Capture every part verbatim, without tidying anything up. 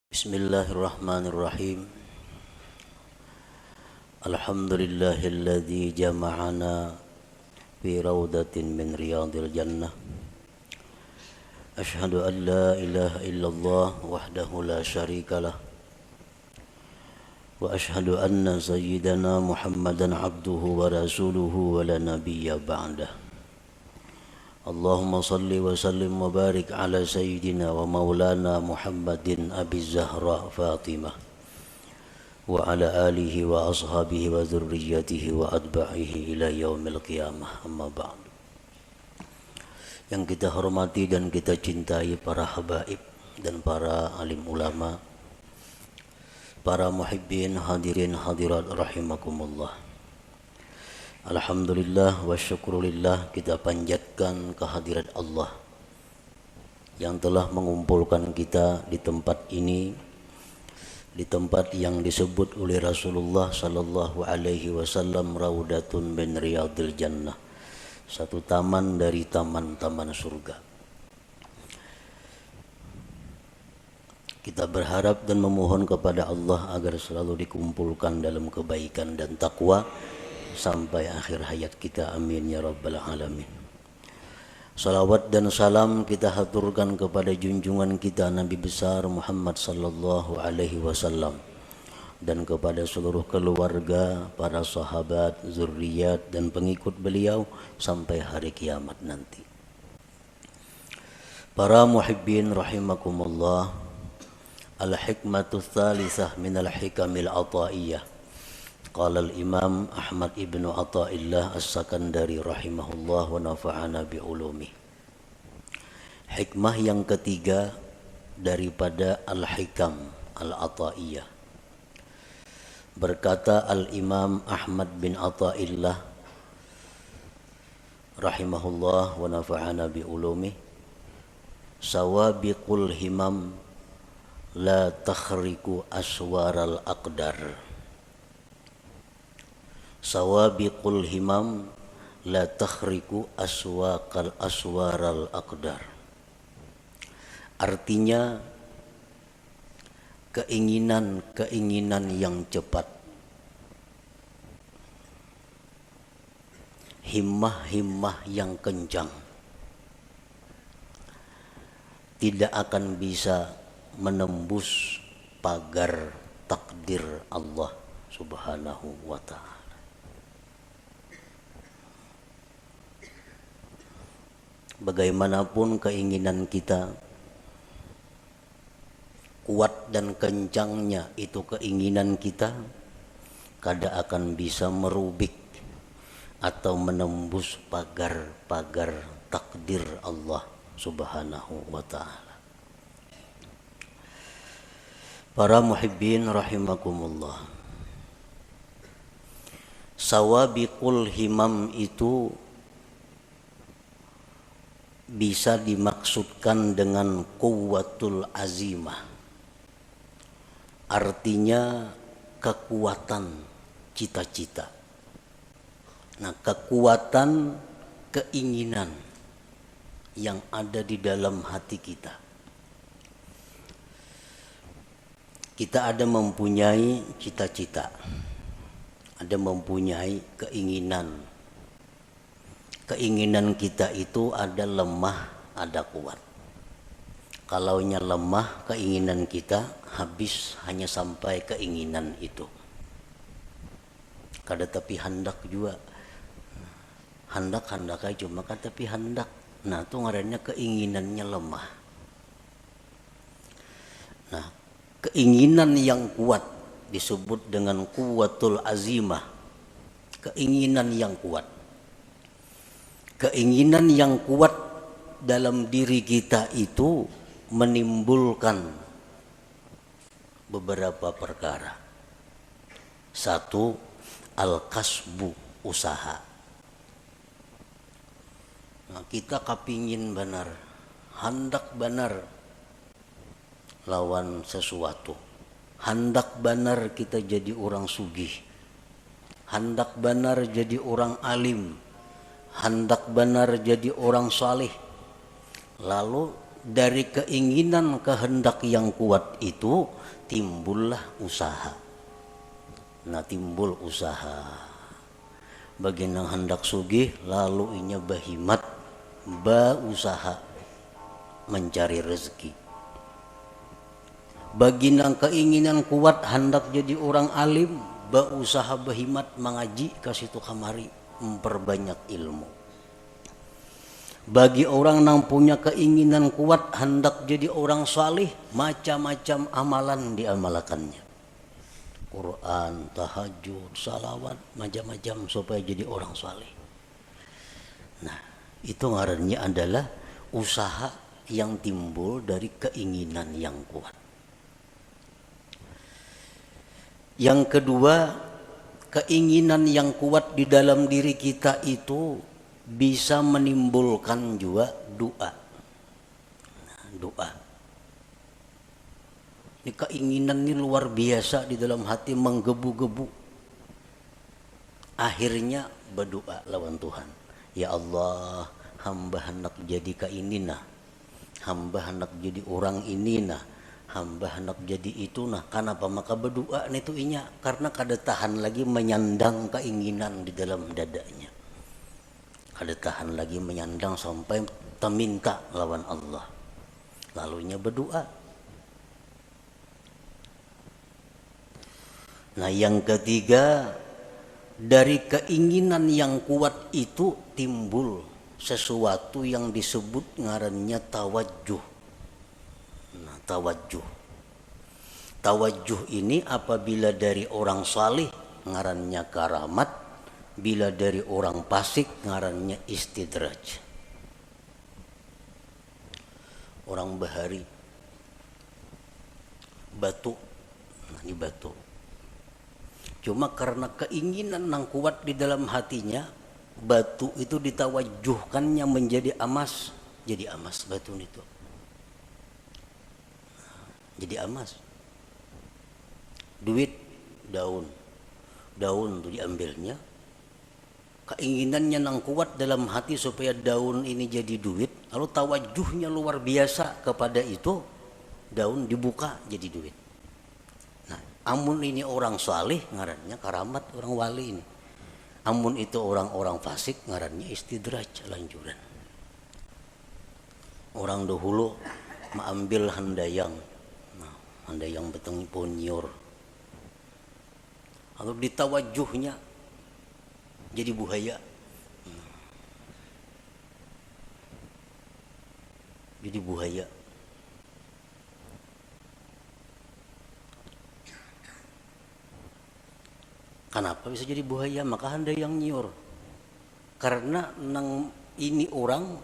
Bismillahirrahmanirrahim. Alhamdulillahilladzi jama'ana fi raudatin min riyadil jannah. Asyhadu an la ilaha illallah wahdahu la syarikalah. Wa asyhadu anna sayyidana Muhammadan abduhu wa rasuluhu wa la nabiyya ba'dah. Allahumma salli wa sallim wa barik ala sayyidina wa maulana Muhammadin Abi Zahra Fatimah wa ala alihi wa ashabihi wa dzurriyyatihi wa atba'ihi ila yaumil qiyamah, amma ba'du. Yang kita hormati dan kita cintai para habaib dan para alim ulama, para muhibbin, hadirin hadirat rahimakumullah. Alhamdulillah wa syukrulillah, kita panjatkan kehadirat Allah yang telah mengumpulkan kita di tempat ini, di tempat yang disebut oleh Rasulullah sallallahu alaihi wasallam raudatun min riyadil jannah, satu taman dari taman-taman surga. Kita berharap dan memohon kepada Allah agar selalu dikumpulkan dalam kebaikan dan takwa sampai akhir hayat kita. Amin ya rabbal alamin. Salawat dan salam kita haturkan kepada junjungan kita Nabi besar Muhammad sallallahu alaihi wasallam dan kepada seluruh keluarga, para sahabat, zuriat, dan pengikut beliau sampai hari kiamat nanti. Para muhibbin rahimakumullah, al-hikmatu tsalisah minal hikamil ataiyah. Qala al-Imam Ahmad ibnu Ataillah As-Sakandari rahimahullah wa nafa'ana bi ulumi. Hikmah yang ketiga daripada al-hikam al-ataiyah. Berkata Al-Imam Ahmad bin Ataillah rahimahullah wa nafa'ana bi ulumi, sawabiqul himam la takhriku aswaral aqdar. Sawabiqul himam la takhriku aswaqal aswaral aqdar. Artinya, keinginan-keinginan yang cepat, himmah-himmah yang kencang tidak akan bisa menembus pagar takdir Allah Subhanahu wa Ta'ala. Bagaimanapun keinginan kita, kuat dan kencangnya itu keinginan kita, kada akan bisa merubik atau menembus pagar-pagar takdir Allah Subhanahu wa Ta'ala. Para muhibbin rahimakumullah, sawabiqul himam itu bisa dimaksudkan dengan quwwatul azimah, artinya kekuatan cita-cita. Nah, kekuatan keinginan yang ada di dalam hati kita. Kita ada mempunyai cita-cita, ada mempunyai keinginan. Keinginan kita itu ada lemah, ada kuat. Kalaunya lemah keinginan kita, habis hanya sampai keinginan itu. Kada tapi handak jua. Handak, handak ai, cuma kada tapi handak. Nah, tu ngarannya keinginannya lemah. Nah, keinginan yang kuat disebut dengan quwwatul azimah. Keinginan yang kuat. Keinginan yang kuat dalam diri kita itu menimbulkan beberapa perkara. Satu, al-kasbu, usaha. Nah, kita kapingin banar, handak banar lawan sesuatu. Handak banar kita jadi urang sugih. Handak banar jadi urang alim. Handak banar jadi urang salih. Lalu Dari keinginan kehendak yang kuat itu timbullah usaha. Nah, timbul usaha. Bagi nang hendak sugih, lalu inya bahimat, bausaha mencari rezeki. Bagi nang keinginan kuat handak jadi orang alim, bausaha bahimat mangaji ka situ kamari, memperbanyak ilmu. Bagi orang nang punya keinginan kuat handak jadi orang salih, macam-macam amalan diamalakannya. Quran, tahajud, salawat, macam-macam supaya jadi orang salih. Nah, itu ngarannya adalah usaha yang timbul dari keinginan yang kuat. Yang kedua, keinginan yang kuat di dalam diri kita itu bisa menimbulkan juga doa. Nah, doa. Ini keinginan ini luar biasa di dalam hati, menggebu-gebu. Akhirnya berdoa lawan Tuhan. Ya Allah, hamba hendak jadi ka ini nah. Hamba hendak jadi orang ini nah. Hamba hendak jadi itu nah. Kenapa maka berdoa nih tuh inya? Karena kada tahan lagi menyandang keinginan di dalam dadanya. Kada tahan lagi menyandang sampai teminta lawan Allah. Lalunya berdoa. Nah, yang ketiga, dari keinginan yang kuat itu timbul sesuatu yang disebut ngarannya tawajjuh. Nah, tawajjuh. Tawajjuh ini apabila dari orang salih ngarannya karamat, bila dari orang fasik ngarannya istidraj. Orang bahari batu, nah, ini batu. Cuma karena keinginan nang kuat di dalam hatinya, batu itu ditawajuhkannya menjadi amas, jadi amas batu itu. Jadi amas. Duit, daun. Daun tu diambilnya. Keinginannya nang kuat dalam hati supaya daun ini jadi duit, lalu tawajuhnya luar biasa kepada itu, daun dibuka jadi duit. Nah, amun ini orang salih ngarannya karamat, orang wali ini. Amun itu orang-orang fasik ngarannya istidraj, lanjuran. Orang dahulu maambil handayang. Nah, handayang batang pohon nyiur. Lalu ditawajuhnya jadi buhaya. Jadi buhaya. Kenapa bisa jadi buhaya? Maka handayang nyiur. Karena nang ini orang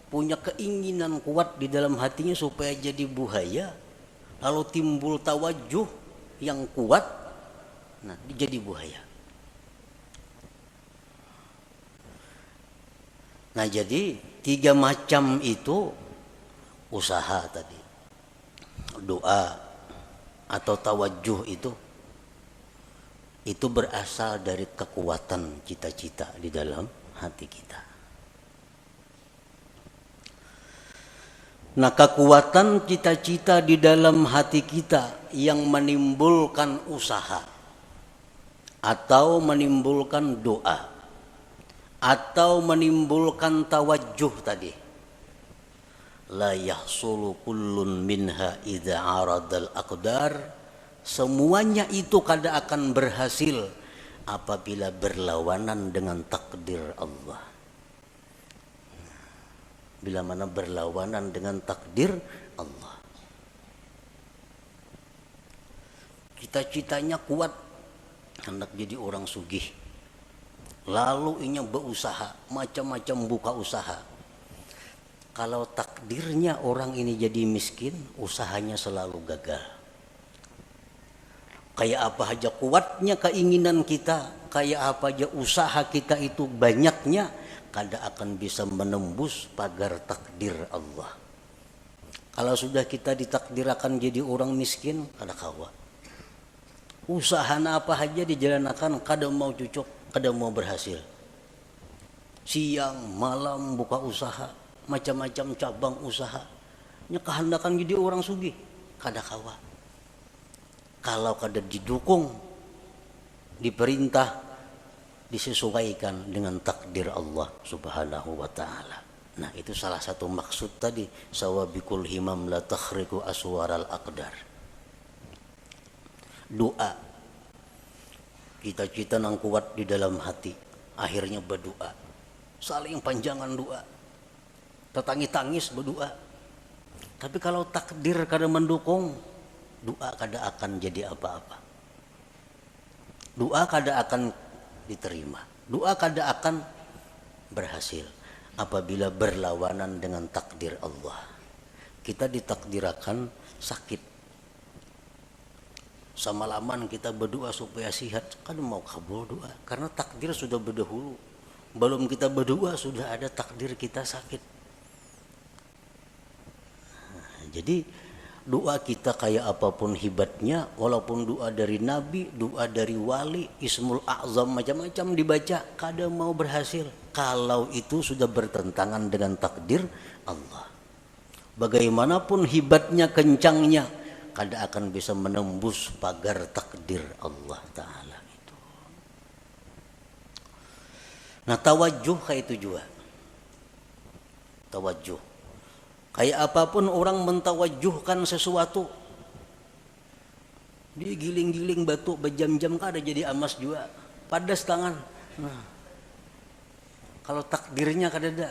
punya keinginan kuat di dalam hatinya supaya jadi buhaya, lalu timbul tawajuh yang kuat, nah, jadi buhaya. Nah, jadi tiga macam itu usaha tadi. Doa atau tawajuh itu, itu berasal dari kekuatan cita-cita di dalam hati kita. Nah, kekuatan cita-cita di dalam hati kita yang menimbulkan usaha atau menimbulkan doa atau menimbulkan tawajuh tadi. La yahsulu kullun minha idza aradal aqdar. Semuanya itu kada akan berhasil apabila berlawanan dengan takdir Allah. Bila mana berlawanan dengan takdir Allah. Cita-citanya kuat, hendak jadi orang sugih. Lalu inya berusaha, macam-macam buka usaha. Kalau takdirnya orang ini jadi miskin, usahanya selalu gagal. Kayak apa aja kuatnya keinginan kita, kayak apa aja usaha kita itu banyaknya, kada akan bisa menembus pagar takdir Allah. Kalau sudah kita ditakdirakan jadi orang miskin, kada kawa. Usaha apa aja dijalanakan, kada mau cucuk, kada mau berhasil. Siang, malam buka usaha, macam-macam cabang usaha. Nya kahandakan jadi orang sugih, kada kawa. Kalau kada didukung, diperintah, disesuaikan dengan takdir Allah Subhanahu wa Ta'ala. Nah, itu salah satu maksud tadi, "Sawabikul himam la takhriku aswaral aqdar." Doa. Cita-cita nang kuat di dalam hati, akhirnya berdoa. Saling panjangan doa. Tatangis-tangis berdoa. Tapi kalau takdir kada mendukung, doa kada akan jadi apa-apa. Doa kada akan diterima. Doa kada akan berhasil apabila berlawanan dengan takdir Allah. Kita ditakdirakan sakit. Samalaman kita berdoa supaya sihat, kada mau kabul doa. Karena takdir sudah berdahulu. Belum kita berdoa, sudah ada takdir kita sakit. Nah, jadi doa kita kayak apapun hebatnya, walaupun doa dari nabi, doa dari wali, ismul a'zam, macam-macam dibaca, kada mau berhasil. Kalau itu sudah bertentangan dengan takdir Allah. Bagaimanapun hebatnya, kencangnya, kada akan bisa menembus pagar takdir Allah Ta'ala itu. Nah, tawajuh kayak itu juga. Tawajuh. Kayak apapun orang mentawajuhkan sesuatu, digiling-giling batu berjam-jam, kada jadi amas juga. Padas tangan. Nah, kalau takdirnya kada ada.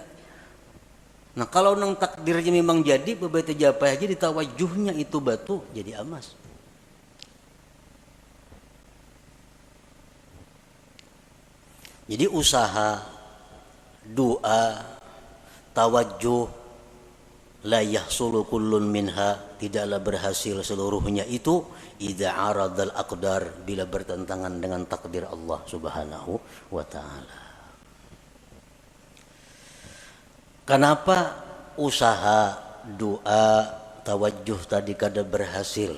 Nah, kalau nang takdirnya memang jadi, bebaita japai aja, ditawajuhnya itu batu jadi amas. Jadi usaha, doa, tawajuh, la yahsulu kullun minha, tidaklah berhasil seluruhnya itu, idza aradal aqdar, bila bertentangan dengan takdir Allah Subhanahu wa Ta'ala. Kenapa usaha, doa, tawajuh tadi kada berhasil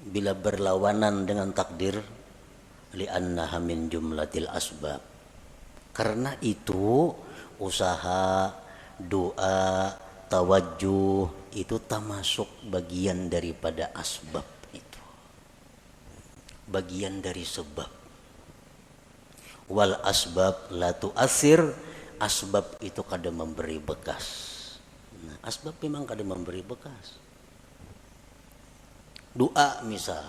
bila berlawanan dengan takdir? Li'annaha min jumlatil asbab. Karena itu, usaha, doa, tawajuh itu termasuk bagian daripada asbab itu. Bagian dari sebab. Wal asbab la tu'athir, asbab itu kada memberi bekas. Nah, asbab memang kada memberi bekas. Doa misal,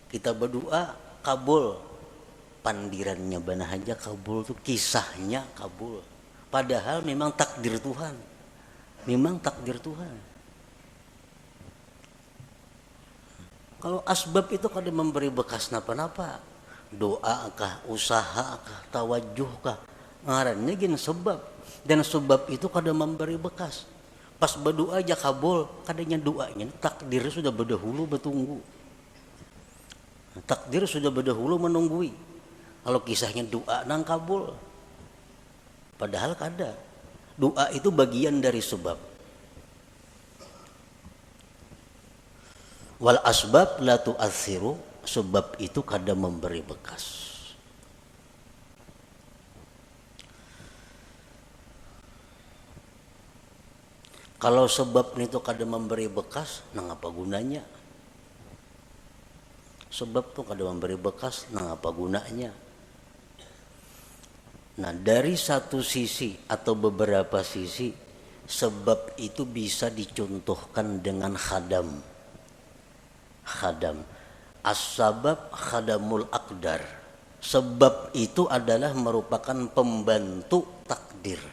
kita berdoa, kabul. Pandirannya bana haja kabul tu, kisahnya kabul. Padahal memang takdir Tuhan. Memang takdir Tuhan. Kalau asbab itu kada memberi bekas napa-napa, doa kah, usaha kah, tawajuh kah, ngarannya gin sebab. Dan sebab itu kada memberi bekas. Pas berdoa aja kabul, kadanya doanya, takdir sudah berdahulu bertunggu. Takdir sudah berdahulu menunggui. Kalau kisahnya doa nang kabul, padahal kada. Doa itu bagian dari sebab. Wal asbab la tu'atsiru, sebab itu kada memberi bekas. Kalau sebab nitu kada memberi bekas, nangapa gunanya? Sebab tu kada memberi bekas, nangapa gunanya? Nah, dari satu sisi atau beberapa sisi, sebab itu bisa dicontohkan dengan khadam. Khadam. As-sabab khadamul akdar. Sebab itu adalah merupakan pembantu takdir.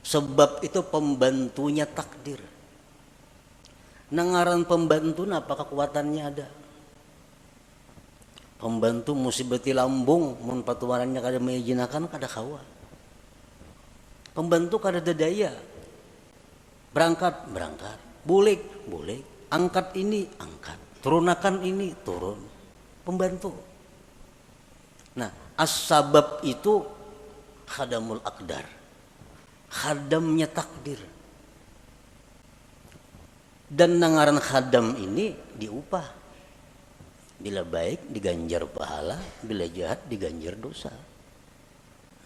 Sebab itu pembantunya takdir. Nang ngaran pembantu napa kekuatannya ada? Pembantu musti berarti lambung, mun patuanannya kada mengizinakan, kada kawa. Pembantu kada ada daya. Berangkat, berangkat. Bulik, bulik. Angkat ini, angkat. Turunakan ini, turun. Pembantu. Nah, as-sabab itu khadamul akdar. Khadamnya takdir. Dan nang ngaran khadam ini diupah. Bila baik diganjar pahala, bila jahat diganjar dosa.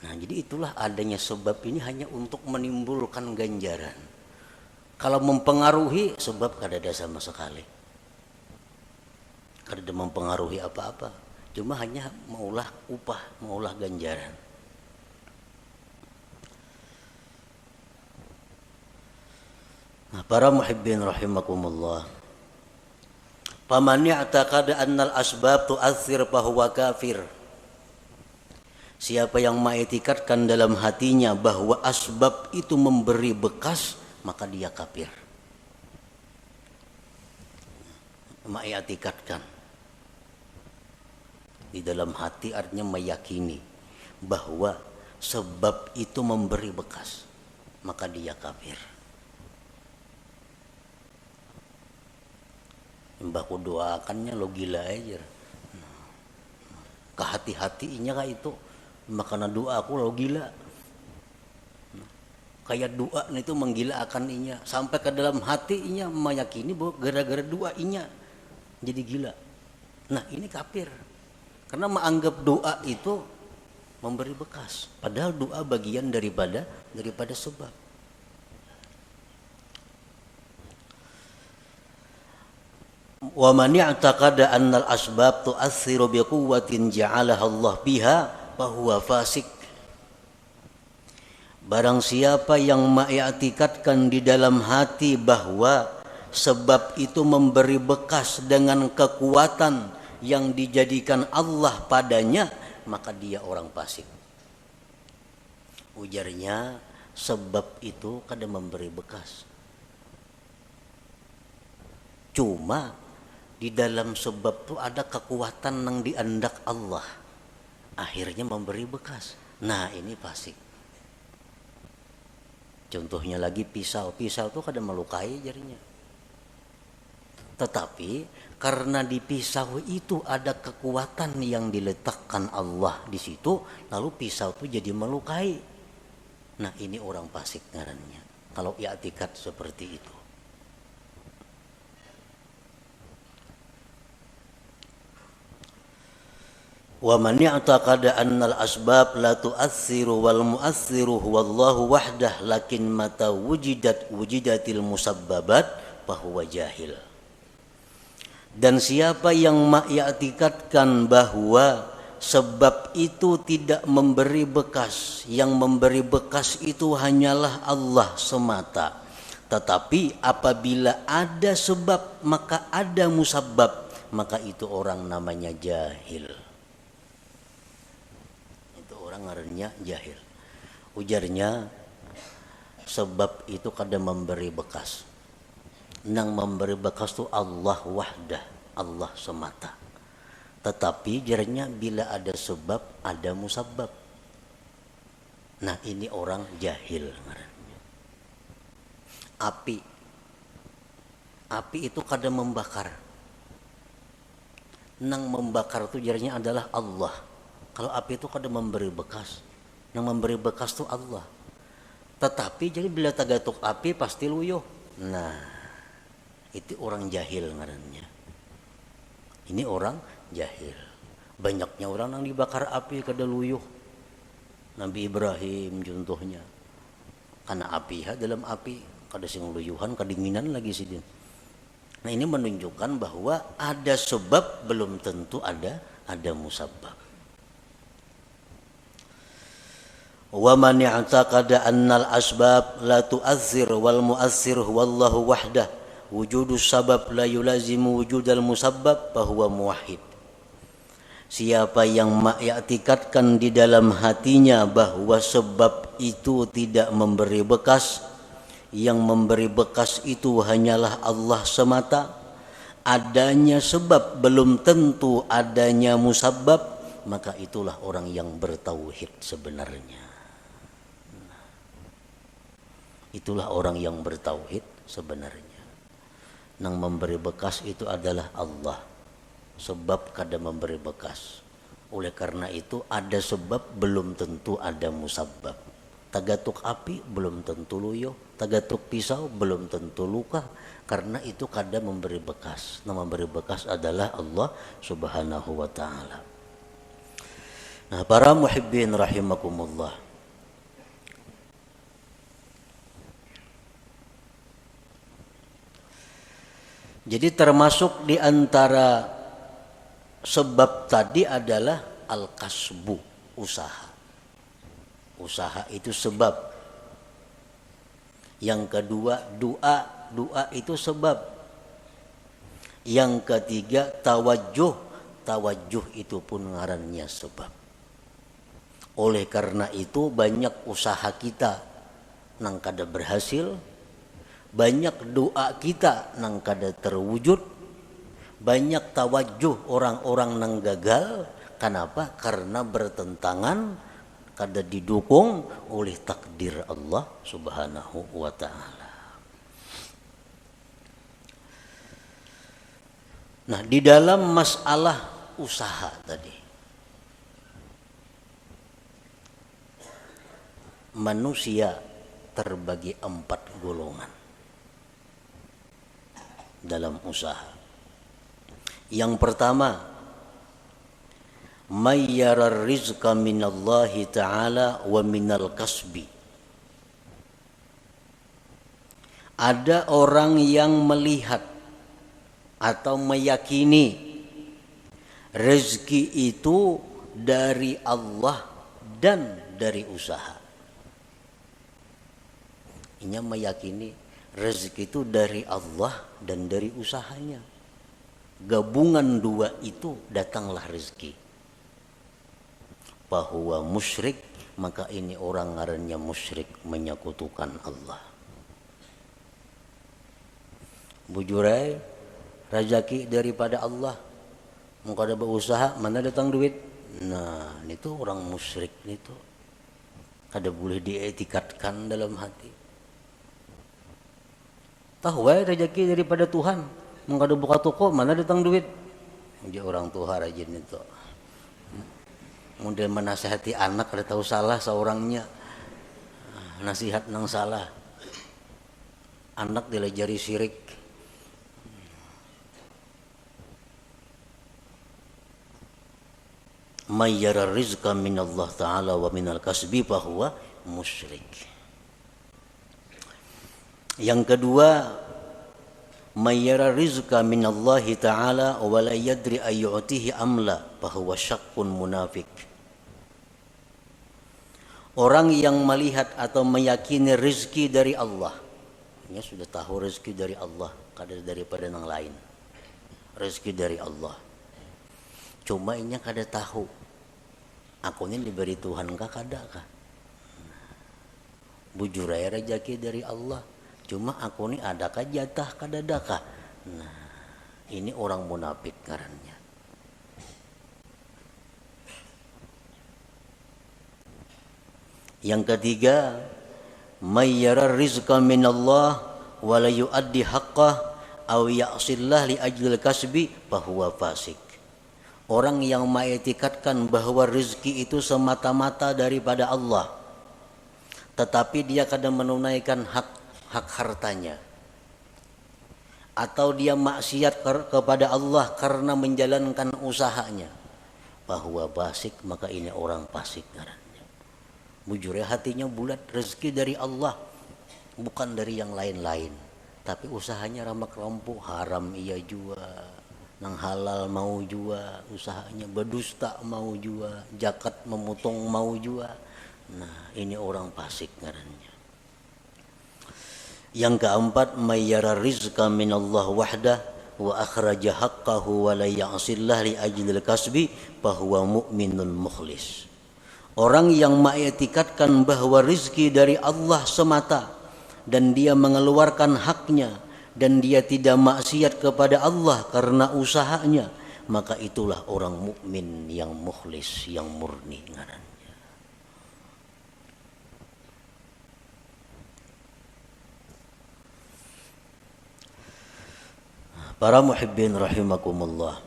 Nah, jadi itulah adanya sebab ini hanya untuk menimbulkan ganjaran. Kalau mempengaruhi, sebab kadada sama sekali. Kadada mempengaruhi apa-apa. Cuma hanya maulah upah, maulah ganjaran. Nah, para muhibbin rahimakumullah. Faman i'taqada annal asbab tu'athir fahuwa kafir. Siapa yang mengiktikadkan dalam hatinya bahwa asbab itu memberi bekas, maka dia kafir. Mengiktikadkan di dalam hati artinya meyakini bahwa sebab itu memberi bekas, maka dia kafir. Imbah ku doakannya lo gila aja. Kehati-hatinya kah itu, makana doa aku lo gila. Kayak doa itu menggilaakan inya, sampai ke dalam hati inya meyakini bahwa gara-gara doa inya jadi gila. Nah, ini kafir. Karena menganggap doa itu memberi bekas, padahal doa bagian daripada daripada sebab. Wa man i'taqada annal asbab tu'assiru bi quwwatin ja'alaha Allah biha fahuwa fasik. Barang siapa yang mengiktikadkan di dalam hati bahwa sebab itu memberi bekas dengan kekuatan yang dijadikan Allah padanya, maka dia orang fasik. Ujarnya, sebab itu kada memberi bekas. Cuma di dalam sebab tu ada kekuatan nang diandak Allah. Akhirnya memberi bekas. Nah, ini fasik. Contohnya lagi pisau. Pisau tu kada melukai jarinya. Tetapi karena di pisau itu ada kekuatan yang diletakkan Allah di situ, lalu pisau tu jadi melukai. Nah, ini orang fasik ngarannya. Kalau i'tikad seperti itu. Wa man i'taqada annal asbab la tu'assiru wal mu'assiru huwallahu wahdah lakin mata wujidat wujidatil musabbabat fahuwa jahil. Dan siapa yang mengiktikadkan bahwa sebab itu tidak memberi bekas, yang memberi bekas itu hanyalah Allah semata. Tetapi apabila ada sebab, maka ada musabbab, maka itu orang namanya jahil. Itu orang ngarannya jahil. Ujarnya, sebab itu kada memberi bekas. Nang memberi bekas tu Allah wahdah, Allah semata. Tetapi jarnya bila ada sebab, ada musabbab. Nah, ini orang jahil ngarannya. Api. Api itu kada membakar. Nang membakar tu jarnya adalah Allah. Kalau api itu kada memberi bekas. Nang memberi bekas tu Allah. Tetapi jadi bila tagatuk api pasti luyuh. Nah, itu orang jahil ngarannya. Ini orang jahil. Banyaknya orang nang dibakar api kada luyuh. Nabi Ibrahim contohnya. Karena api ha dalam api, kada sing luyuhan, kedinginan lagi sidin. Nah, ini menunjukkan bahwa ada sebab belum tentu ada ada musabab. Wa man i'taqada annal asbab la tu'assir wal mu'assir huwallahu wahdah, wujudus sabab la yulazimu wujudal musabbab, fahuwa muwahhid. Siapa yang mengiktikadkan di dalam hatinya bahwa sebab itu tidak memberi bekas, yang memberi bekas itu hanyalah Allah semata, adanya sebab belum tentu adanya musabab, maka itulah orang yang bertauhid sebenarnya. Itulah orang yang bertauhid sebenarnya. Nang memberi bekas itu adalah Allah. Sebab kada memberi bekas. Oleh karena itu, ada sebab belum tentu ada musabab. Tagatuk api belum tentu luyuh, tagatuk pisau belum tentu luka, karena itu kada memberi bekas. Nang memberi bekas adalah Allah Subhanahu wa Ta'ala. Nah, para muhibbin rahimakumullah. Jadi termasuk di antara sebab tadi adalah al-kasbu, usaha. Usaha itu sebab. Yang kedua, doa, doa itu sebab. Yang ketiga, tawajjuh, tawajjuh itu pun ngarannya sebab. Oleh karena itu, banyak usaha kita nang kada berhasil, banyak doa kita nang kada terwujud, banyak tawajjuh orang-orang nang gagal. Kenapa? Karena bertentangan, kada didukung oleh takdir Allah Subhanahu wa Ta'ala. Nah, di dalam masalah usaha tadi, manusia terbagi empat golongan dalam usaha. Yang pertama, mayyara rizqa minallahi ta'ala wa minal kasbi. Ada orang yang melihat atau meyakini rezeki itu dari Allah dan dari usaha. Inya meyakini rezeki itu dari Allah dan dari usahanya. Gabungan dua itu datanglah rezeki. Bahwa musyrik, maka ini orang ngarannya musyrik, menyekutukan Allah. Bujur ai, rajaki daripada Allah. Mun kada bausaha, mana datang duit? Nah, nitu orang musyrik nitu. Kada boleh diiktikadkan dalam hati. Tahu ai rajaki daripada Tuhan. Mun kada buka toko, mana datang duit? Ujar orang tuha rajin itu. Model menasehati anak kada tahu salah seorangnya. Nasihat nang salah. Anak dilajari sirik. Mayyara rizqa minallah ta'ala wa minal kasbi fahuwa musyrik. Yang kedua, mayyara rizqa minallahi ta'ala wa la yadri ayyu'tihi amla fahuwa syakkun munafik. Orang yang melihat atau meyakini rezeki dari Allah, inya sudah tahu rezeki dari Allah, kada daripada nang lain. Rezeki dari Allah. Cuma inya kada tahu, aku ni diberi Tuhan kah kada kah? Bujur ai rajaki dari Allah. Cuma aku ni ada kah jatah kadada kah? Nah, ini orang munafik ngarannya. Yang ketiga, mayyara rizqa minallah wa la yuaddi haqqah aw ya'sillah li ajlil kasbi fahuwa fasik. Orang yang maitikadkan bahwa rezeki itu semata-mata daripada Allah, tetapi dia kada menunaikan hak hak hartanya, atau dia maksiat kepada Allah karena menjalankan usahanya, bahwa basik, maka ini orang fasik ngarannya. Bujurnya hatinya bulat, rezeki dari Allah, bukan dari yang lain-lain, tapi usahanya ramak rampuk, haram iya jua, nang halal mau jua usahanya, badusta mau jua, jakat memutung mau jua. Nah, ini orang fasik ngarannya. Yang keempat, mayyara rizqa minallah wahdah wa akhraja haqqahu wa la ya'sillah li ajlil kasbi fahuwa mu'minun mukhlis. Orang yang maitikadkan bahwa rizki dari Allah semata dan dia mengeluarkan haknya dan dia tidak maksiat kepada Allah karena usahanya, maka itulah orang mukmin yang mukhlis, yang murni ngarannya. Para muhibbin rahimakumullah.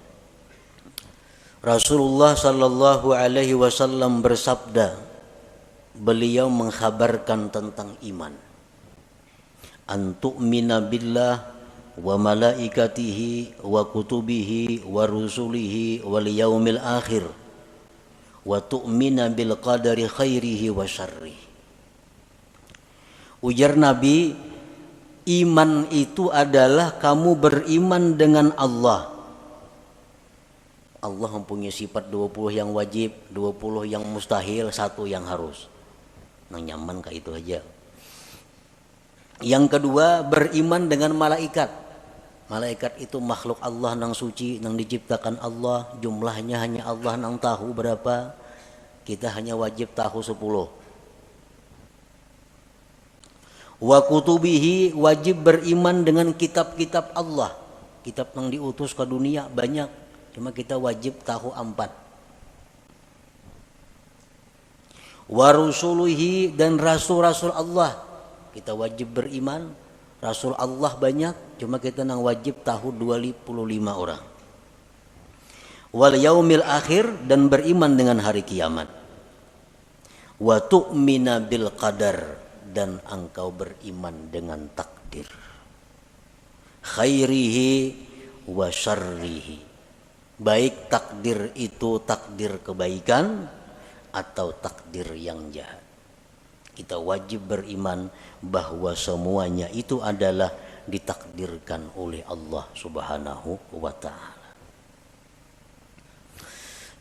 Rasulullah sallallahu alaihi wasallam bersabda, beliau mengkhabarkan tentang iman. An tu'mina billah wa malaikatihi wa kutubihi wa rusulihi wal yaumil akhir Wa tu'mina bil qadari khairihi wa syarrih. Ujar Nabi, iman itu adalah kamu beriman dengan Allah. Allah mempunyai sifat dua puluh yang wajib, dua puluh yang mustahil, satu yang harus. Nang nyaman ka itu aja. Yang kedua, beriman dengan malaikat. Malaikat itu makhluk Allah nang suci, nang diciptakan Allah, jumlahnya hanya Allah nang tahu berapa. Kita hanya wajib tahu sepuluh. Wa kutubihi, wajib beriman dengan kitab-kitab Allah. Kitab nang diutus ke dunia banyak, cuma kita wajib tahu ampat. Wa rusulihi, dan rasul-rasul Allah. Kita wajib beriman, rasul Allah banyak, cuma kita nang wajib tahu dua puluh lima orang. Wal yaumil akhir, dan beriman dengan hari kiamat. Wa tu'mina bil qadar, dan engkau beriman dengan takdir. Khairihi wa syarrihi. Baik takdir itu takdir kebaikan atau takdir yang jahat. Kita wajib beriman bahwa semuanya itu adalah ditakdirkan oleh Allah Subhanahu wa Ta'ala.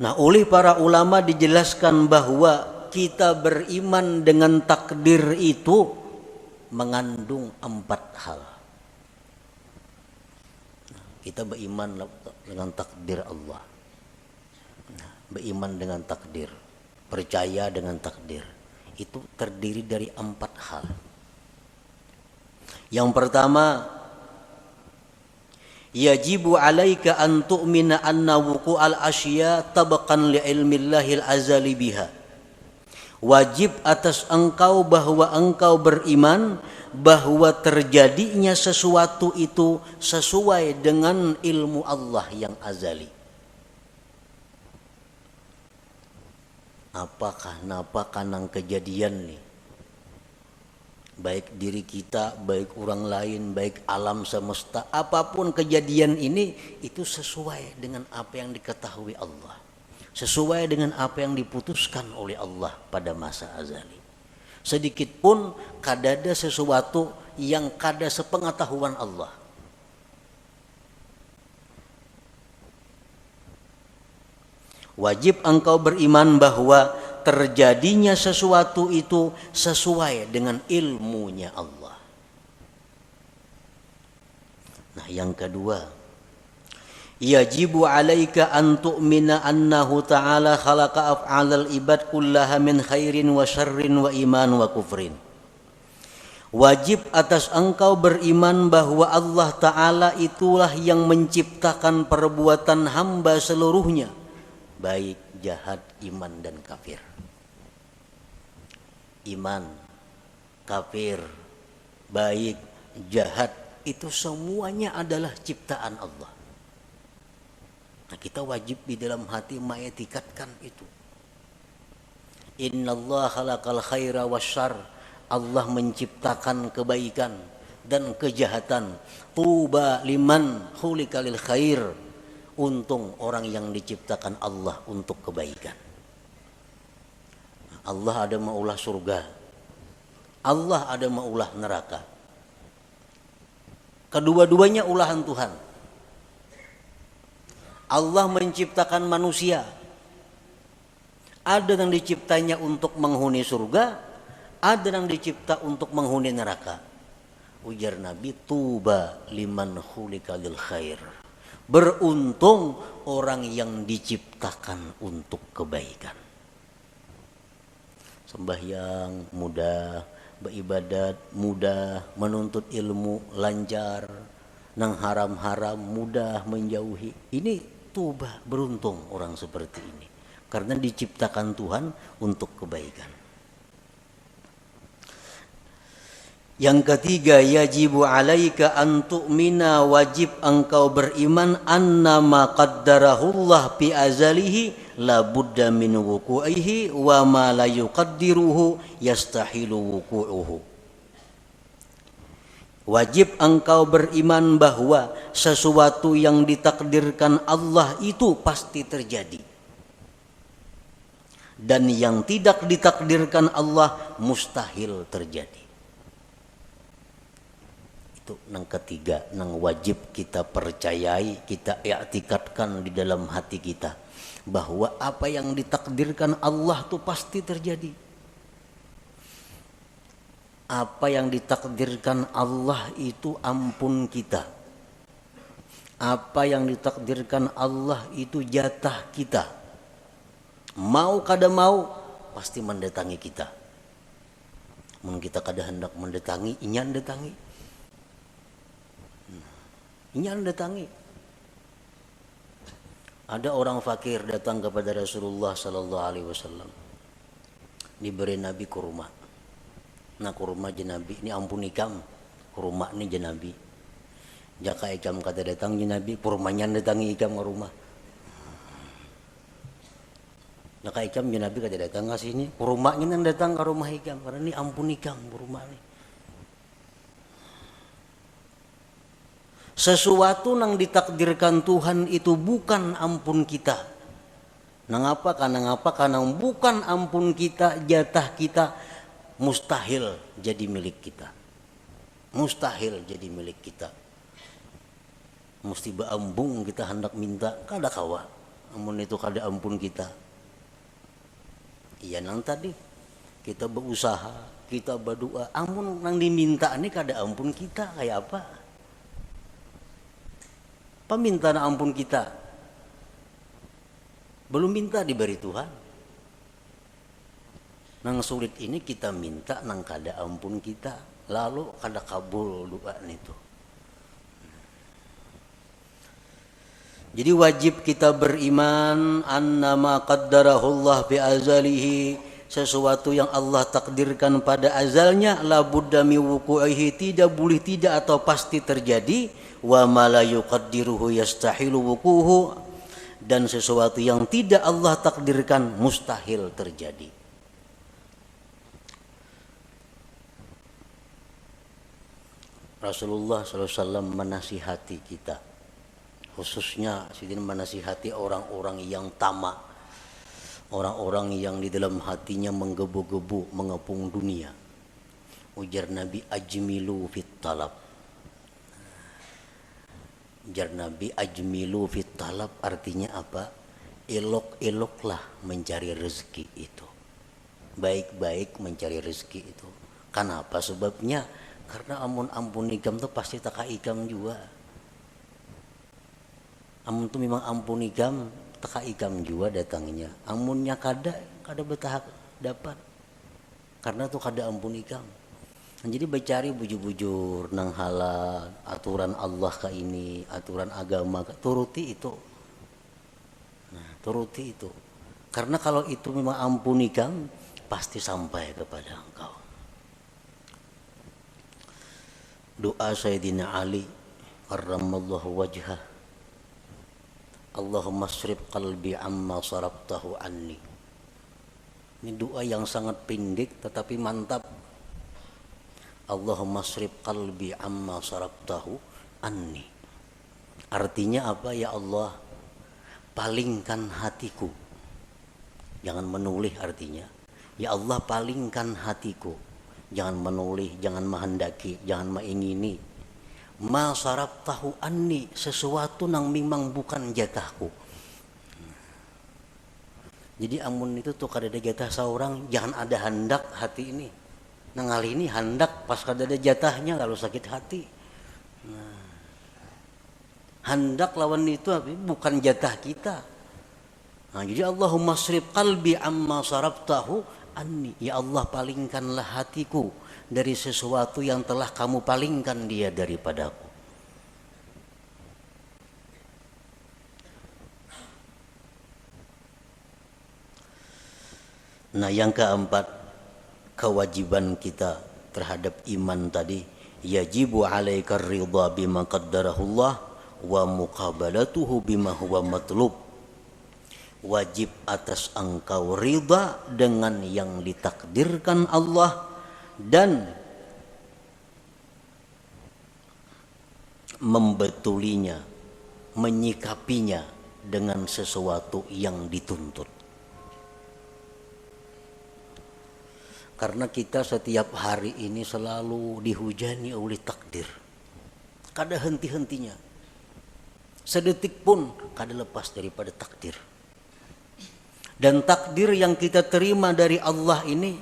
Nah, oleh para ulama dijelaskan bahwa kita beriman dengan takdir itu mengandung empat hal. Kita beriman dengan takdir Allah. Nah, beriman dengan takdir, percaya dengan takdir, itu terdiri dari empat hal. Yang pertama, yajibu alaika an tu'mina anna wuqu'al asya tabqan li ilmillahil azali biha. Wajib atas engkau bahwa engkau beriman bahwa terjadinya sesuatu itu sesuai dengan ilmu Allah yang azali. Apakah napa kanang kejadian nih? Baik diri kita, baik orang lain, baik alam semesta, apapun kejadian ini, itu sesuai dengan apa yang diketahui Allah. Sesuai dengan apa yang diputuskan oleh Allah pada masa azali. Sedikit pun kadada sesuatu yang kada sepengetahuan Allah. Wajib engkau beriman bahwa terjadinya sesuatu itu sesuai dengan ilmunya Allah. Nah, yang kedua, yajibu alaika an tu'mina annahu ta'ala khalaqa af'alal ibad kullaha min khairin wa syarrin wa iman wa kufrin. Wajib atas engkau beriman bahwa Allah Ta'ala itulah yang menciptakan perbuatan hamba seluruhnya, baik jahat, iman, dan kafir. Iman, kafir, baik, jahat, itu semuanya adalah ciptaan Allah. Nah, kita wajib di dalam hati mengiktikadkan itu. Innallaha khalaqal khaira wasyar. Allah menciptakan kebaikan dan kejahatan. Tuba liman khuliqa lil khair. Untung orang yang diciptakan Allah untuk kebaikan. Allah ada maulah surga. Allah ada maulah neraka. Kedua-duanya ulahan Tuhan. Allah menciptakan manusia. Ada yang diciptanya untuk menghuni surga, ada yang dicipta untuk menghuni neraka. Ujar Nabi, tuba liman khuliqa lil khair. Beruntung orang yang diciptakan untuk kebaikan. Sembahyang mudah, beribadat mudah, menuntut ilmu lancar, nang haram-haram mudah menjauhi. Ini tuba, beruntung orang seperti ini. Karena diciptakan Tuhan untuk kebaikan. Yang ketiga, yajibu alaika an tu'mina, wajib engkau beriman, anna ma qaddarahullah fi azalihi la budda min wuku'ihi wa ma la yuqaddiruhu yastahilu wuku'uhu. Wajib engkau beriman bahwa sesuatu yang ditakdirkan Allah itu pasti terjadi. Dan yang tidak ditakdirkan Allah mustahil terjadi. Itu nang ketiga, nang wajib kita percayai, kita iktikadkan di dalam hati kita, bahwa apa yang ditakdirkan Allah tu pasti terjadi. Apa yang ditakdirkan Allah itu ampun kita. Apa yang ditakdirkan Allah itu jatah kita. Mau kada mau, pasti mendatangi kita. Mun kita kada hendak mendatangi, inya datangi. Inya datangi. Ada orang fakir datang kepada Rasulullah sallallahu alaihi wasallam. Diberi Nabi kurma. Nah, kurma, jar Nabi, "Ini ampun ikam. Kurma ni," jar Nabi. "Jaka ikam kada datang," jar Nabi, "kurmanya datangi ikam ke rumah." "Jaka ikam," jar Nabi, "kada datang ke sini, kurmanya nang datang ke rumah ikam, karena ini ampun ikam kurma ni." Sesuatu nang ditakdirkan Tuhan itu bukan ampun kita. Nangapa kah? Nangapa kah? Nang bukan ampun kita, jatah kita, mustahil jadi milik kita. Mustahil jadi milik kita. Mesti baambung kita handak minta, kada kawa amun itu kada ampun kita. Iya, nang tadi, kita bausaha, kita badua, amun nang diminta ni kada ampun kita, kaya apa? Paminta nang ampun kita, belum minta diberi Tuhan. Nang sulit ini kita minta nang kada ampun kita, lalu kada kabul doa nitu. Jadi wajib kita beriman, annama qaddarahullah fi azalihi, sesuatu yang Allah takdirkan pada azalnya, la budda min wuku'ihi, tidak boleh tidak atau pasti terjadi, wa ma la yuqaddiruhu yastahilu wuku'uhu, dan sesuatu yang tidak Allah takdirkan mustahil terjadi. Rasulullah sallallahu alaihi wasallam menasihati kita, khususnya sidin menasihati orang-orang yang tamak, orang-orang yang di dalam hatinya menggebu-gebu, mengepung dunia. Ujar Nabi, "Ajmilu fit talab." Jar Nabi, "Ajmilu fit talab," artinya apa? Elok-eloklah mencari rezeki itu. Baik-baik mencari rezeki itu. Kanapa sebabnya? Karena amun ampun ikam tu pasti teka ikam jua. Amun tu memang ampun ikam, teka ikam jua datangnya. Amunnya kada, kada betahak dapat. Karena tu kada ampun ikam. Jadi bacari bujur-bujur nang halal, aturan Allah ka ini, aturan agama ka, turuti itu. Nah, turuti itu. Karena kalau itu memang ampun ikam, pasti sampai kepada engkau. Doa Sayyidina Ali karramallahu wajhah, "Allahumma srif qalbi amma saraftahu anni." Ini doa yang sangat pendek tetapi mantap. "Allahumma srif qalbi amma saraftahu anni." Artinya apa? "Ya Allah, palingkan hatiku." Jangan menulih artinya. "Ya Allah, palingkan hatiku." Jangan menulih, jangan menghendaki, jangan mengingini. "Ma saraftahu anni," sesuatu nang memang bukan jatahku. Jadi amun itu tuh kadada jatah seorang, jangan ada handak hati ini. Nang ngalih ini handak pas kadada jatahnya lalu sakit hati. Nah, handak lawan itu apa? Bukan jatah kita. Nah, jadi Allahumma srif qalbi amma saraftahu anni. Ya Allah, palingkanlah hatiku dari sesuatu yang telah kamu palingkan dia daripadaku. Nah, yang keempat, kewajiban kita terhadap iman tadi, yajibu alaika ridha bima qaddarahullah wa muqabalatuhu bima huwa matlub. Wajib atas engkau ridha dengan yang ditakdirkan Allah dan membetulinya, menyikapinya dengan sesuatu yang dituntut. Karena kita setiap hari ini selalu dihujani oleh takdir. Kada henti-hentinya. Sedetik pun kada lepas daripada takdir. Dan takdir yang kita terima dari Allah ini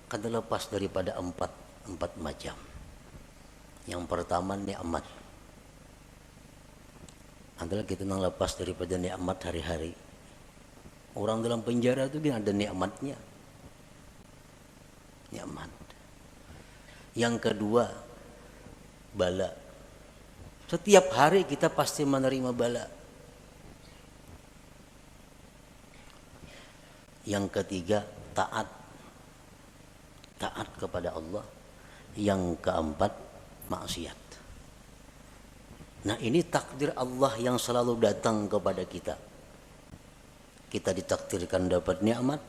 kada lepas daripada empat, empat macam. Yang pertama nikmat. Adalah kita nang lepas daripada nikmat hari-hari. Orang dalam penjara tu gin ada nikmatnya. Nikmat. Yang kedua, bala. Setiap hari kita pasti menerima bala. Yang ketiga, taat. Taat kepada Allah. Yang keempat, maksiat. Nah, ini takdir Allah yang selalu datang kepada kita. Kita ditakdirkan dapat nikmat,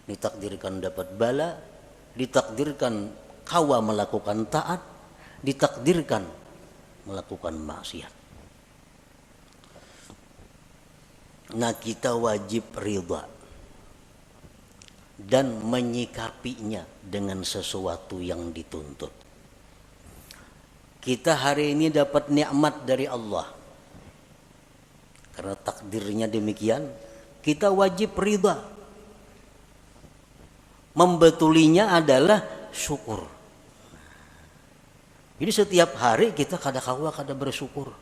ditakdirkan dapat bala, ditakdirkan kawa melakukan taat, ditakdirkan melakukan maksiat. Nah, kita wajib ridha dan menyikapinya dengan sesuatu yang dituntut. Kita hari ini dapat nikmat dari Allah. Karena takdirnya demikian, kita wajib ridha. Membetulinya adalah syukur. Jadi setiap hari kita kada kawa kada bersyukur.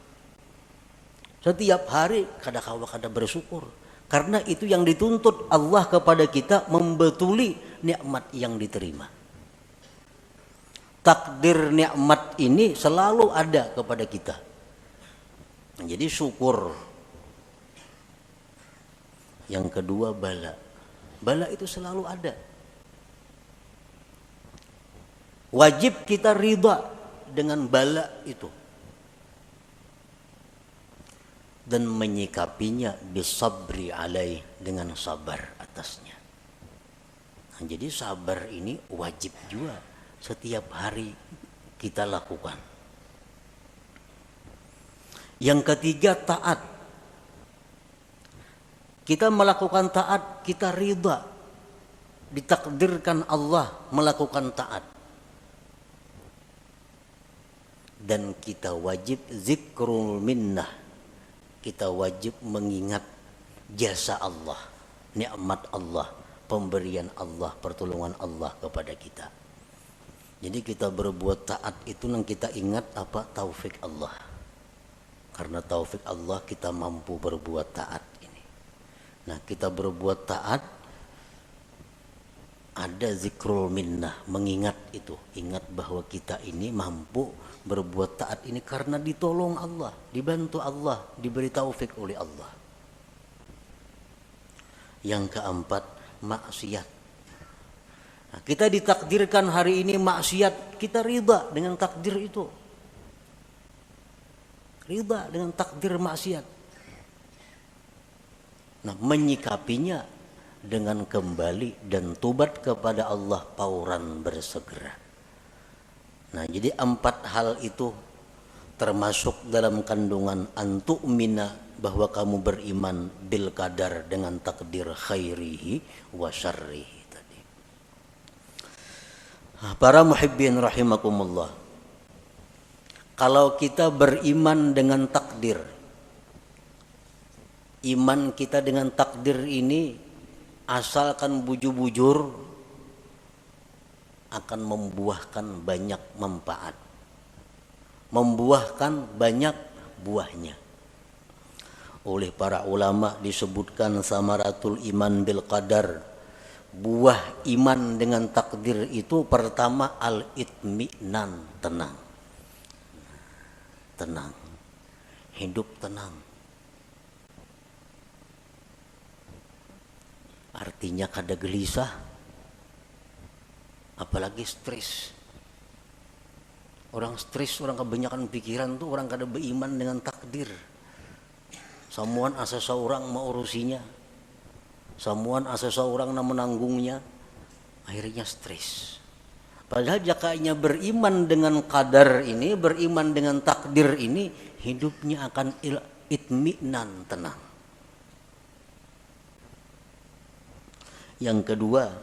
Setiap hari kada kawa kada bersyukur. Karena itu yang dituntut Allah kepada kita, membetuli nikmat yang diterima. Takdir nikmat ini selalu ada kepada kita. Jadi syukur. Yang kedua, bala. Bala itu selalu ada. Wajib kita ridha dengan bala itu dan menyikapinya bisabri alaih, dengan sabar atasnya. Nah, jadi sabar ini wajib juga setiap hari kita lakukan. Yang ketiga, taat. Kita melakukan taat, kita ridha. Ditakdirkan Allah melakukan taat. Dan kita wajib zikrul minnah. Kita wajib mengingat jasa Allah, nikmat Allah, pemberian Allah, pertolongan Allah kepada kita. Jadi kita berbuat taat itu nang kita ingat apa? Taufik Allah. Karena taufik Allah kita mampu berbuat taat ini. Nah, kita berbuat taat, ada zikrul minnah, mengingat itu. Ingat bahwa kita ini mampu berbuat taat ini karena ditolong Allah, dibantu Allah, diberi taufik oleh Allah. Yang keempat, maksiat. Nah, kita ditakdirkan hari ini maksiat, kita ridha dengan takdir itu. Ridha dengan takdir maksiat. Nah, menyikapinya dengan kembali dan tobat kepada Allah pauran bersegera. Nah, jadi empat hal itu termasuk dalam kandungan antu'mina, bahwa kamu beriman bil qadar, dengan takdir khairihi wa syarrihi tadi. Nah, para muhibbin rahimakumullah. Kalau kita beriman dengan takdir, iman kita dengan takdir ini asalkan bujur-bujur akan membuahkan banyak manfaat, membuahkan banyak buahnya. Oleh para ulama disebutkan samaratul iman bil qadar, buah iman dengan takdir itu pertama al-itminan, tenang. Tenang. Hidup tenang. Artinya kada gelisah, apalagi stres. Orang stres, orang kebanyakan pikiran tuh orang kada beriman dengan takdir. Samuan asa seorang maurusinya, samuan asa seorang nang menanggungnya, akhirnya stres. Padahal jakanya beriman dengan qadar ini, beriman dengan takdir ini, hidupnya akan il- itminan, tenang. Yang kedua,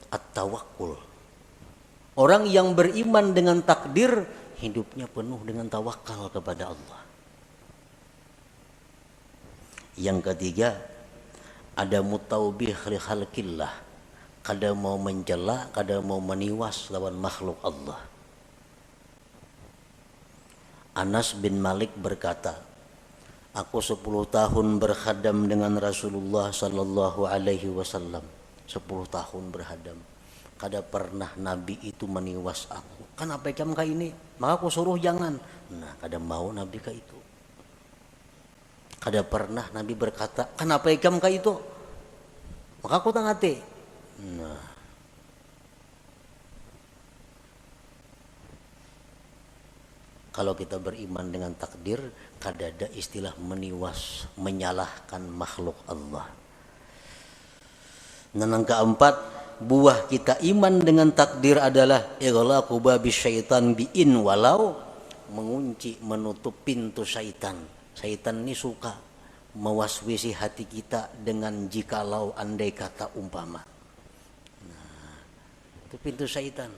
At-tawakkul. Orang yang beriman dengan takdir, hidupnya penuh dengan tawakal kepada Allah. Yang ketiga, ada mutaubih li khalqillah. Kada mau mencela, kada mau meniwas lawan makhluk Allah. Anas bin Malik berkata, "Aku sepuluh tahun berkhadam dengan Rasulullah sallallahu alaihi wasallam." Sepuluh tahun berkhadam. Kada pernah Nabi itu meniwas aku. "Kenapa ikam kayak ini?" "Maka aku suruh jangan." Nah, kada mau Nabi kayak itu. Kada pernah Nabi berkata, "Kenapa ikam kayak itu?" Maka aku tangati. Nah. Kalau kita beriman dengan takdir, kada ada istilah meniwas, menyalahkan makhluk Allah. Nah, nang keempat, buah kita iman dengan takdir adalah ighlaqu babi syaitan bi in walau, mengunci, menutup pintu syaitan. Syaitan ini suka mewaswisi hati kita dengan jikalau, andai kata, umpama. Nah, itu pintu syaitan.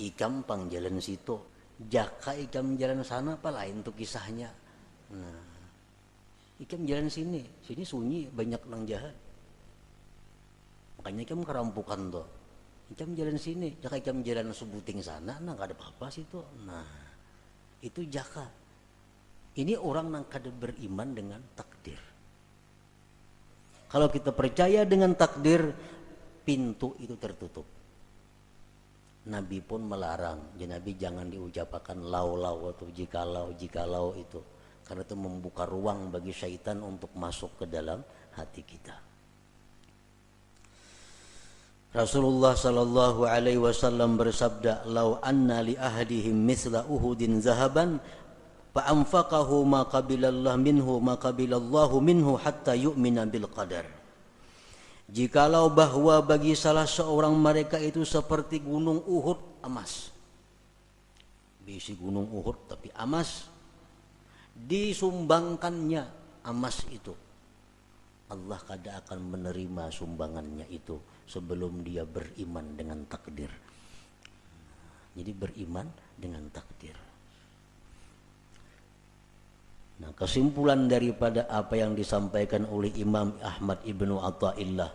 Ikam pang jalan situ, jaka ikam jalan sana, apa lain tuh kisahnya. Nah, ikam jalan sini, sini sunyi, banyak nang jahat. Makanya ikam kerampukan tuh. Ikam jalan sini, jaka ikam jalan sebuting sana, nah, nggak ada apa-apa situ. Nah, itu jaka. Ini orang nang kada beriman dengan takdir. Kalau kita percaya dengan takdir, pintu itu tertutup. Nabi pun melarang, ya, Nabi jangan diucapakan lau-lau atau jikalau, jikalau itu. Karena itu membuka ruang bagi syaitan untuk masuk ke dalam hati kita. Rasulullah sallallahu alaihi wasallam bersabda, "Lau anna li ahadihim misla Uhudin zahaban, fa anfaqahu ma qabilallah minhu, ma qabilallahu minhu hatta yu'mina bil qadar." Jikalau bahwa bagi salah seorang mereka itu seperti gunung Uhud emas, bisi gunung Uhud tapi emas, disumbangkannya emas itu, Allah kada akan menerima sumbangannya itu sebelum dia beriman dengan takdir. Jadi, beriman dengan takdir. Nah, kesimpulan daripada apa yang disampaikan oleh Imam Ahmad Ibnu Athaillah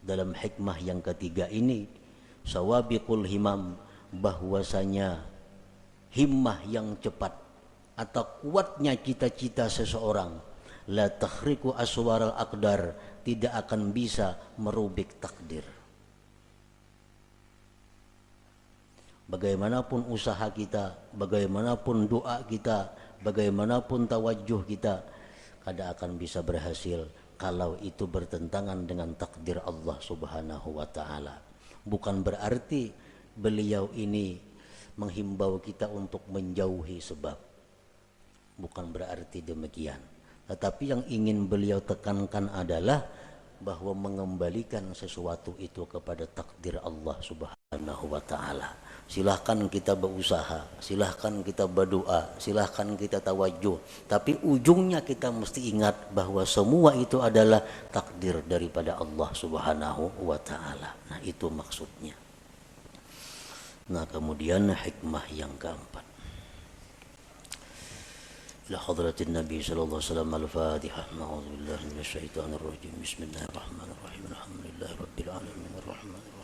dalam hikmah yang ketiga ini, sawabiqul himam, bahwasanya himmah yang cepat atau kuatnya cita-cita seseorang, la takhriqu aswaral aqdar, tidak akan bisa merubik takdir. Bagaimanapun usaha kita, bagaimanapun doa kita, bagaimanapun tawajuh kita, kada akan bisa berhasil kalau itu bertentangan dengan takdir Allah Subhanahu wa Ta'ala. Bukan berarti beliau ini menghimbau kita untuk menjauhi sebab. Bukan berarti demikian. Tetapi yang ingin beliau tekankan adalah bahwa mengembalikan sesuatu itu kepada takdir Allah Subhanahu wa Ta'ala. Silahkan kita berusaha, silahkan kita berdoa, silahkan kita tawajuh. Tapi ujungnya kita mesti ingat bahwa semua itu adalah takdir daripada Allah Subhanahu wa Ta'ala. Nah, itu maksudnya. Nah, kemudian hikmah yang keempat. Ila hadratin Nabi sallallahu alaihi wasallam. Al-Fatihah. A'udzu billahi minasyaitonir rajim. Bismillahirrahmanirrahim. Alhamdulillahi rabbil alamin. Arrahmanirrahim.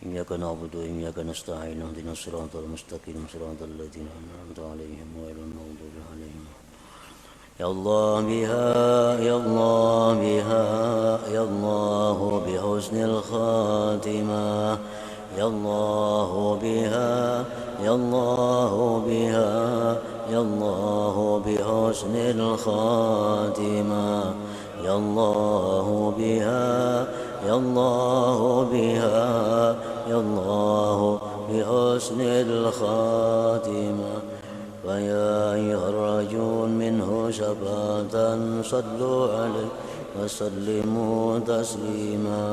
Iyyaka na'budu wa iyyaka nasta'in. Ihdinas siratal mustaqim. Siratal ladzina an'amta 'alaihim ghairil maghdubi 'alaihim. Ya Allah biha, ya Allah biha, ya Allah bi husnil khatimah. Ya Allah biha, ya Allah biha, ya Allah bi husnil khatimah. Ya Allah biha, ya Allah biha, ya Allah bi husnil khatimah. فيا أيها الراجون منه شفاعة صلوا عليه وسلموا تسليما.